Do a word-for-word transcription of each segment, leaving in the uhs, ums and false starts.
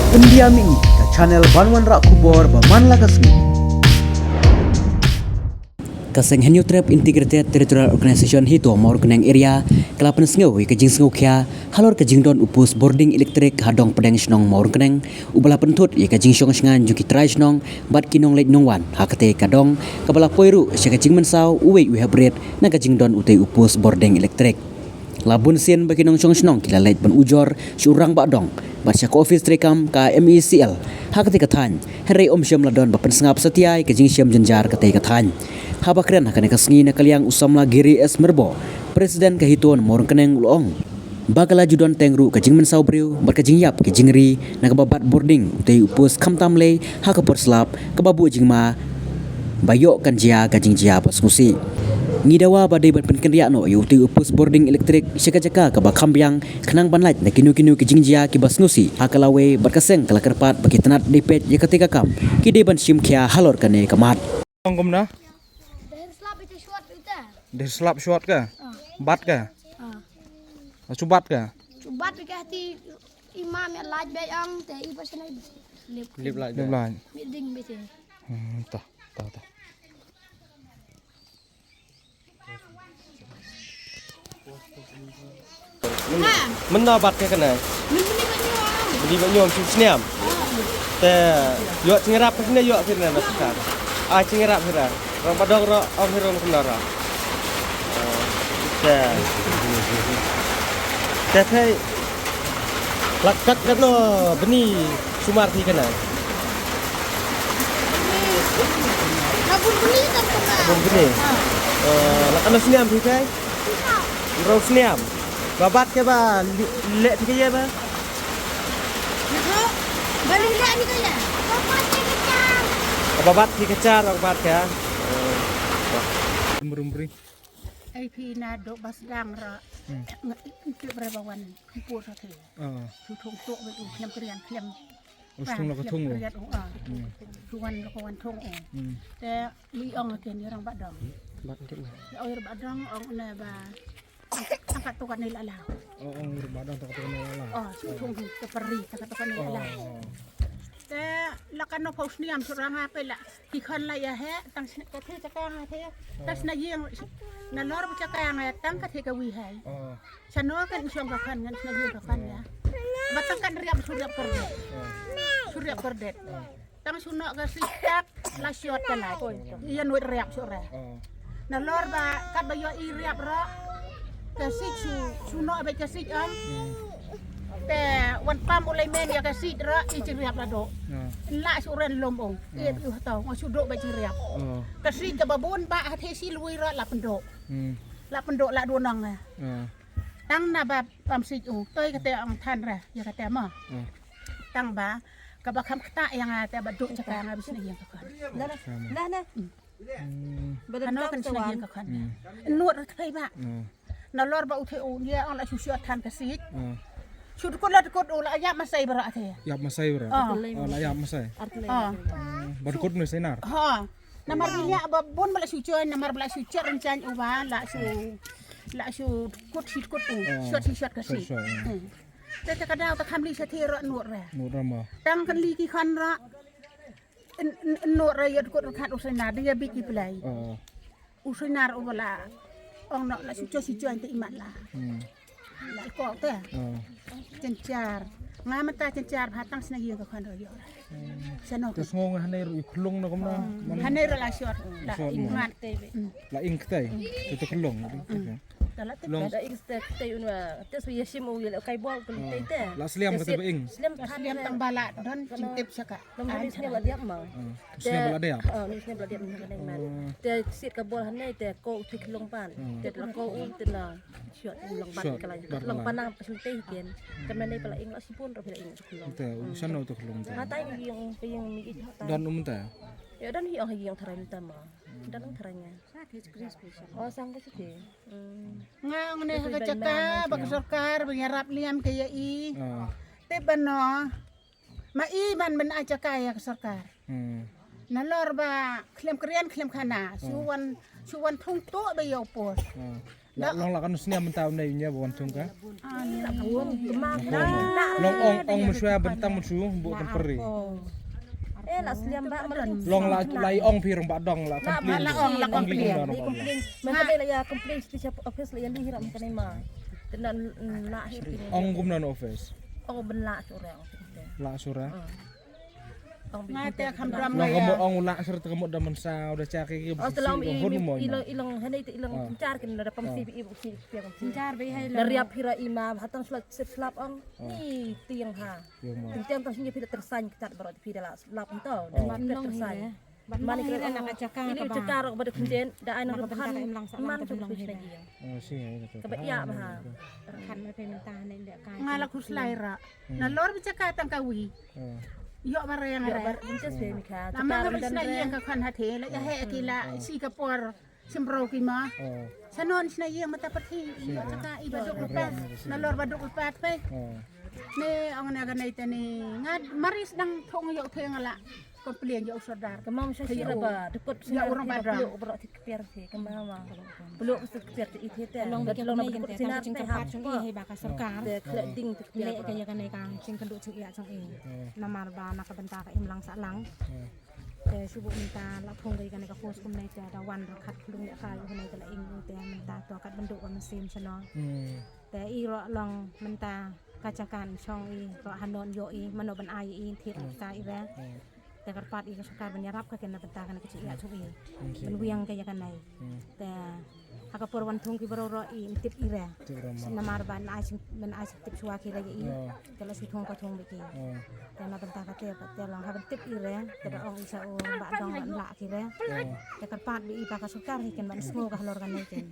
Pyndiah mihngi ka channel ban wanrah khubor ba man la ka sngi. Ka seng Hynñiewtrep Integrated Territorial Organization HITO Mawryngkneng Area ka la pynsngew ïa ka jingsngewkhia halor ka jingdon u post bording elektrik ha dong pdeng shnong Mawryngkneng, uba la pynthut ïa ka jingshong shngaiñ jong ki trai shnong bad ki nongleit nongwan ha katei ka dong, kaba la poi ruh sha ka jingmynsaw uwei u heprit na ka jingdon utei u post bording elektrik. La bun sien ba ki nongshong shnong ki la leit ban ujor sha u rangbah dong bad sha ka ophis treikam ka M E C L ha katei ka thaiñ, hynrei ym shym la don ba pynsngap satia ïa ka jingshem jynjar katei ka thaiñ. Haba kren ha kane ka sngi na ka liang u samla Giri S Myrboh, President ka HITO na Mawryngkneng, u la ong ba ka la ju don teng ruh ka jingmynsaw briew bad ka jingïap ka jingri na kaba bat bording utei u post khamtam lei ha ka por slap, kaba buh jingma ba ïoh kan jia ka jingjia ba sngewsih. Ngi dawa ba dei ban pynkynriah noh ïa utei u post bording elektrik sha ka jaka kaba kham biang, khnang ban lait na kino kino ki jingjia kiba sngewsih ha ka lawei, bad ka seng ka la kyrpad ba ki tnat dei peit ïa katei ka kam ki dei ban shim khia halor kane ka mat. Ong kumno? Dei slap ita short ita. Dei slap short ka? Ah. Bat ka? Ah. Chubat ka? Chubat ka ti imam ya laj be ang te iba sene lip. Lip laj. Lip laj. Mi ding be te. Hmm, ta, ta, ta. Mynno bat ka kane? Mynno bat ñiom. Mynno bat ñiom shu sniam. Te ïoh chingrap ka kane ïoh kane na ka. Ah, chingrap kane. Rang badong ro, ong hirom kane ro. Te. Te te. Lak kat kat no bni sumar ti kane. Bun bni. Eh, la kano sniam phi kai? Rau sniam. Ba bat ke ba leh phi kai ba? Ba leh phi kai. Ba bat phi kachar, ba bat ke. Merum bri. Ai phi na do bas dang ra. Ngi phi bre ba wan pu sa the. Su thung tok ba u khlem krian khlem. Us thung la ka thung. Krian u a. Su wan la ka wan thung u. Te li ong ke ni rang ba dong. Ba dong. Ya oi ba dong ong ne ba. Tang ka tu ka ni la la. Oh, ong ba dong tang ka tu ka ni la la. Oh, su thung te peri tang ka tu ka ni la la. Te la ka no pau sniam su rang a pe la. Ki khon la ïa he tang sna ka the chaka nga the. Tang sna ïing na lor bu chaka nga tang ka the ka wi hai. Sa no kan shong ka khon ngan sna ïing ka khon ïa. Ba tang kan riap su riap kyrdet. Su riap kyrdet. Tang su no ka si tak la shot ka la. Ïa nuit riap su re. Na lor ba kat ba ïoh i riap ro. Ka sik su su no ba ka sik am. Te wan pam u lai men ïa ka sik ro i chi riap la do. La su ren lom ong. Ïa u tau nga shu dok ba jingriap. Ka sik ka babun ba ha the si lui ra la pyndok. La pyndok la do nang. Tang na ba pam sik u toi ka te ong than ra ïa ka te ma. Tang ba ka ba kham kta ïa nga te ba dok chaka nga bisni ïa ka kan. Nah nah. Hano kan sna ïa ka kan. Nuat ra thai ba. Na lor ba u the u nia ong la shu shu than ka sik. Shu dkut la dkut u la ïap masai bra the. Ïap masai bra. Oh, la ïap masai. Ba dkut ne sainar. Ha. Namar nia ba bun ba la shu choi namar ba la shu choi ren chan u ba la shu la shu dkut shi dkut u. Shot shi shot ka sik. Te te ka daw ta kham li sha the ro nuat ra. Nuat ra ma. Tang kan li ki khan ra. Nuat ra ïa dkut ra khat u sainar dia bik ki plai. U sainar u ba la ong no la shu choi shu choi te imat la. La ko te. Chenchar. Nga mata chenchar ba tang sna ïing ka khon ro ïa. Sano. Te sngo nga hanei ru i khlung na kumna. Hanei ru la shot la ing mat te. La ing ktai. Te te khlung. Long da ing ktai un wa te su ya shim u ya kai bol kul te te. La sliam kata ba ing. Sliam tang ba la don jingtip saka. Nang ni sniam la diap ma. Sniam la diap. Ah, ni sniam la diap ni nang man. Te sit ka bol hanei te ko thik long pan. Te la ko u te na. Shot long pan ka la. Long pan nang pasul te ken. Ka man nei pala ing la sipun ro pala ing long. Te u san no te long te. Hatai ing ing mi. Dan um te. Ya dan hi ong hi ong tharai ta ma. Dan tharai nya. Oh sang ka sike. Nga ong ne ha ka jaka ba ka sorkar ba ngi rap liam ka ya i. Te ba no. Ma i man ban ai jaka ïa ka sorkar. Nalor ba khlem krian khlem khana shu wan shu wan thung tuh ba ïa u post. Long la kan sniam mynta u nei nya ba wan thung ka. Long ong ong mynshuwa bentang mynshu bu kan peri. Eh, la sliam ba melon. Long la la ong phi rong ba dong la complain. La ong la complain. Mynta la ya complain station office la ya li hiram kan ma. Tenan la hiram. Ong kumno office. Ong ben la sura. La sura. Nga te kham dram. Long ka mo ong la sura te ka mo da man sa da cha ke ke. Oh, telang i long i long hene te i long char kin da pam si i si piang si. Char be hai la riap hira i ma hatan slap slap ong. Ni tiang ha. Tiang ta sini phi da tersan kat barat phi da la slap to. Da man long hira. Mani kira na ka jaka ini ka jaka rok bada kunjen da ai na ka bhan man ka bhan hira. Oh si ya ka. Ka ba ya ba ha. Khan ma pe mynta ne de ka. Nga la khuslai ra. Na lor ba jaka tang ka wi. Yo ba reng ra. Inches pe mi ka. La ma ka sna ïeng ka khan ha the la ya he ki la si ka por. Chim bro ki ma. Sa non sna ïeng mata pathi. Yo jaka i ba duk lepas. Na lor ba duk lepas pe. Ne ong na ka nei te ni nga maris dang thong yo theng la. Complain yo sordar. Ka mam sa sira ba dukut ya orang ba dang. Peluk bro ti kpiar ti ka mama. Peluk sa kpiar ti ite te. Long ba long ba dukut sinar te ha. Ba ka sorkar. Te kle ding ti kpiar. Le ka ya ka nei ka ching ka du ching ya chang i. Namar ba na ka bynta ka im lang sa lang. Te shu bu mynta la phong ka ya ka nei ka post kum nei te da wan ra khat klung ya ka yu nei te la ing te mynta to kat bendu ka mesin chano. Te i ro long mynta ka jaka chong i ro hanon yo i mano ban ai i thir sa i re. Te kyrpad i ka sorkar ban ïarap ka ken na bynta kane ka jingïaid jong i. Ban wiang ka ïa kane. Te ha ka por wan thung ki bro ro i tip i re. Namar ban ai sing ban ai sing tip shuwa ki re ïa i. Te la shu thung ka thung biki. Te na bynta ka te te long ha ban tip i re. Te ba ong i sa u ba dong ban lah ki re. Te kyrpad bi i ba ka sorkar hi ken ban sngew ka halor kane ken.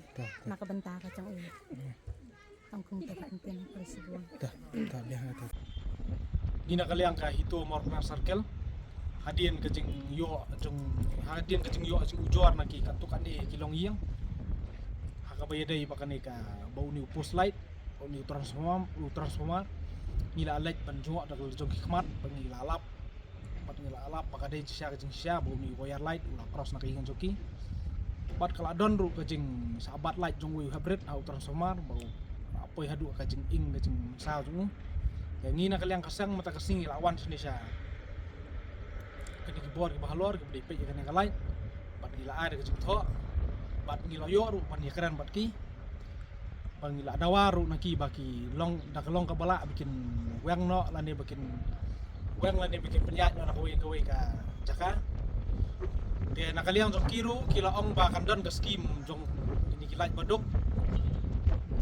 Na ka bynta ka jong i. Tang kong te ka teng kong te. Ta ta biang ta. Ngi na ka liang ka HITO Mawryngkneng Circle. Hadien ka jingïoh jong hadien ka jingïoh jingujor na ki katto katne ki longïing. Ha kaba ïadei ba kane ka ba une u post light, ba une u transformer, u transformer. Ngi la leit ban jngoh da ka jong ki khmat ba ngi la lap. Bad ngi la lap ba ka dei shisha ka jingshisha ba une u wire light u la cross na ka ïing jong ki. Bad ka la don ruh ka jingsabat light jong uwei u hybrid ha u transformer ba u la poi haduh ka jinging ka jingsaw jong u. Te ngi na ka liang ka seng mynta ka sngi ngi la wan shane sha kane ki bor kiba halor kiba dei peit ïa kane ka light. Bad ngi la ai da ka jingthoh bad ngi la ïoh ruh ban ïakren bad ki. Ba ngi la dawa ruh na ki ba ki long da ka long kaba lah ba kin weng noh lane ba kin weng lane ba kin pynïaid noh na kawei kawei ka jaka. Te na ka liang jong ki ruh ki la ong ba kan don ka skim jong kine ki light ba duk.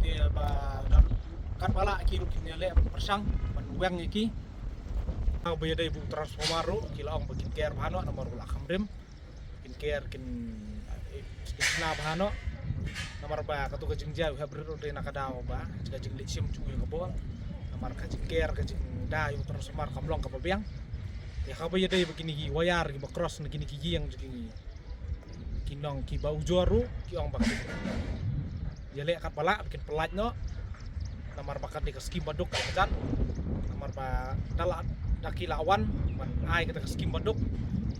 Te ba don katba lah ki ruh kin ïaleh ban pyrshang ban weng ïa ki. Ba ïadei bad u transformer ruh ki la ong ba kin ker bha noh namar u la kham rim. Kin ker kin eh, kin sna bha noh. Namar ba kato ka jingjia u hap rit ruh dei na ka daw ba ka jingleh shim jong u ïa ka bor. Namar ka jingker ka jingda ïa u transformer kam long kaba biang. Te haba ïadei ba kine ki wire kiba cross na kine ki ïing jong ki ki nong kiba ujor ruh ki ong ba ki ïaleh katba lah ba kin pynlait noh. Namar ba ka dei ka skim ba duk ka la jan. Namar ba da la da ki la wan ban ai kata ka skim ba duk.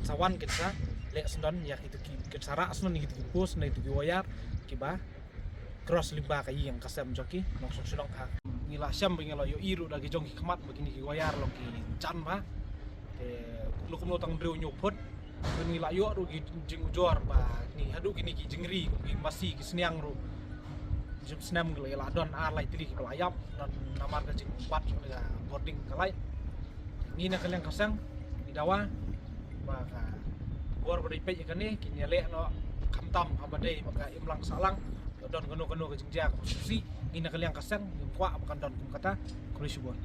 Sa wan kin sa leh sngewdon ïa kito ki kin sa rah sngewdon ïa kito ki post na kito ki wire kiba cross lyngba ka ïing ka sem jong ki nongshong shnong ha. Ngi la shem ba ngi la ïohi ruh da ki jong ki khmat ba kine ki wire long ki jan bha. Te kumno kumno tang hynriew hynñiew phut. Ngi la ïoh ruh ki jingujor ba ngi haduh kine ki jingri ki masi ki sniang ruh. Jingpynsnem ki la don ar lai tylli kiba la ïap don namar ka jingbat ka bording ka light. Ngi na ka liang ka seng ngi dawa ba ka bor ba dei peit ïa kane kin ïaleh noh khamtam haba dei ba ka imlang sahlang. Don kano kano ka jingjia kaba sngewsih ngi na ka liang ka seng ngi kwah ba kan don kum kata. Khublei shibun.